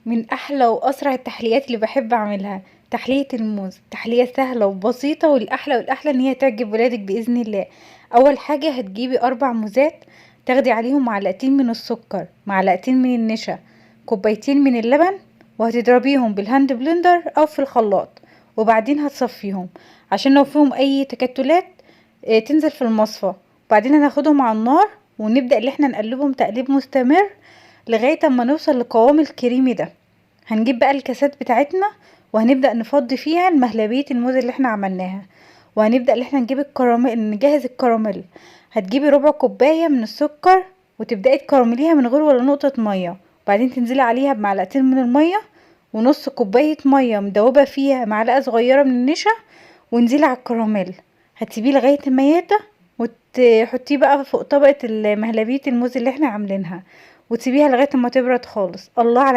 من أحلى وأسرع التحليات اللي باحب أعملها، تحلية الموز، تحلية سهلة وبسيطة والأحلى والأحلى إن هي تعجب ولادِك بإذن الله. أول حاجة هتجيبي 4 موزات، تاخدي عليهم معلقتين من السكر، معلقتين من النشا، كوبايتين من اللبن، وهتضربيهم بال hand blender أو في الخلاط، وبعدين هتصفيهم عشان لو فيهم أي تكتلات تنزل في المصفى. وبعدين هناخدهم على النار ونبدأ إن احنا نقلبهم تقليب مستمر لغاية اما نوصل لقوام الكريمي ده. هنجيب بقى الكاسات بتاعتنا وهنبدأ نفضي فيها المهلبية الموز اللي احنا عملناها، وهنبدأ ان احنا نجيب الكراميل، نجهز الكراميل. هتجيبي ربع كوباية من السكر وتبدأي تكرمليها من غير ولا نقطة مية، وبعدين تنزلي عليها بمعلقتين من المية ونص كوباية مية مدوبة فيها معلقة صغيرة من النشا، وانزلي على الكراميل. هتسيبيه لغاية ما يهدى وتحطيه بقى فوق طبقة مهلبية الموز اللي احنا عاملينها، وتسيبيها لغاية ما تبرد خالص. الله على